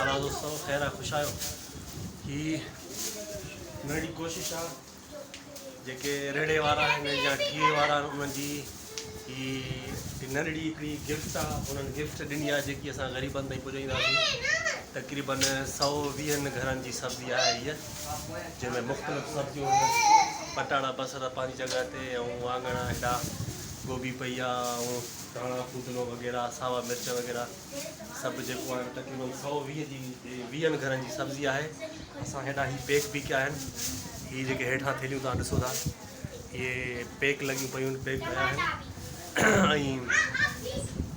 حال آ دوستو خير آ خوش آهيو هي ننڍڙي ڪوشش آ جيڪي ريڙهي وارا آهن يا ٺيهي وارا آهن انهن جي هي ننڍڙي هڪڙي گفٽ آ انهن گفٽ ڏني آ جيڪي اسان غريبن تائين پڄائينداسين تقريبن سو ويهن گهرن جي سبزي آهي هيء جنهن ۾ مختلف سبزيون پٽاڙا بصر پنهنجي جڳهه تي ۽ واڱڻ هيڏا گوبي پئي آ ۽ ڌاڻا ڦودنو وغيره ساوا مرچ وغيره سڀ جيڪو آهي تقريبن 120 جي ويهن گهرن جي سبزي آهي اسان هيڏا هي پيڪ به ڪيا آهن هي جيڪي هيٺان ٿيلهيون توهان ڏسو ٿا اهي پيڪ لڳيون پيون آهن پيڪ ڪيا آهن ۽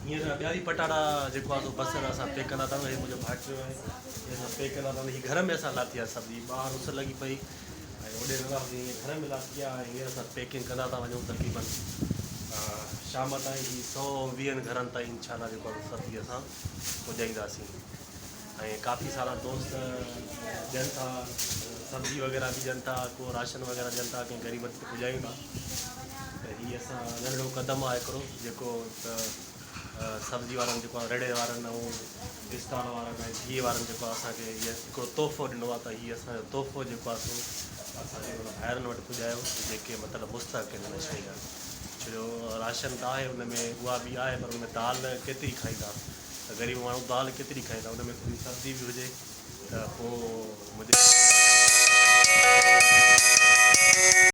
هينئر ٻيا به پٽاڙا جيڪو آهي سو بصر اسان پيڪ ڪندا ٿا هي منهنجو ڀائٽيو آهي هي اسان پيڪ ڪندا ٿا هي گهر ۾ اسان لاٿي آهي سبزي ٻاهر اس لڳي پئي ۽ اوڏي نه لاٿي هيئن گهر ۾ لاٿي آهي ۽ هينئر اسان پيڪنگ ڪندا ٿا وڃون تقريبن شام تائين هي سو ويهن گهرن تائين انشاء الله جيڪو آهي سبزي اسان پڄائينداسين ۽ ڪافي سارا دوست ڏين ٿا سبزي وغيره به ڏين ٿا ڪو راشن وغيره ڏين ٿا ڪنهن غريب وٽ پڄايون ٿا ته هي اسان ننڍڙو قدم آهي هڪڙو جيڪو ته سبزي وارن جيڪو آهي ريڙهي وارن ۽ اسٽال وارن ۽ گيهه وارن جيڪو آهي اسان کي هيء هڪڙو تحفو ڏنو آهي ته هي اسان جو تحفو جيڪو آهي سو اسان جي ان ڀائرن وٽ پڄايو جيڪي مطلب مستحق آهن ان شيء جا ڇو جو راشن ته آهي ان ۾ اها به آهي پر ان ۾ دال ڪيتري کائيندا ته غريب ماڻهو دال ڪيتري کائيندا ان ۾ ٿوري سبزي به هجي ته پوء منهنجي.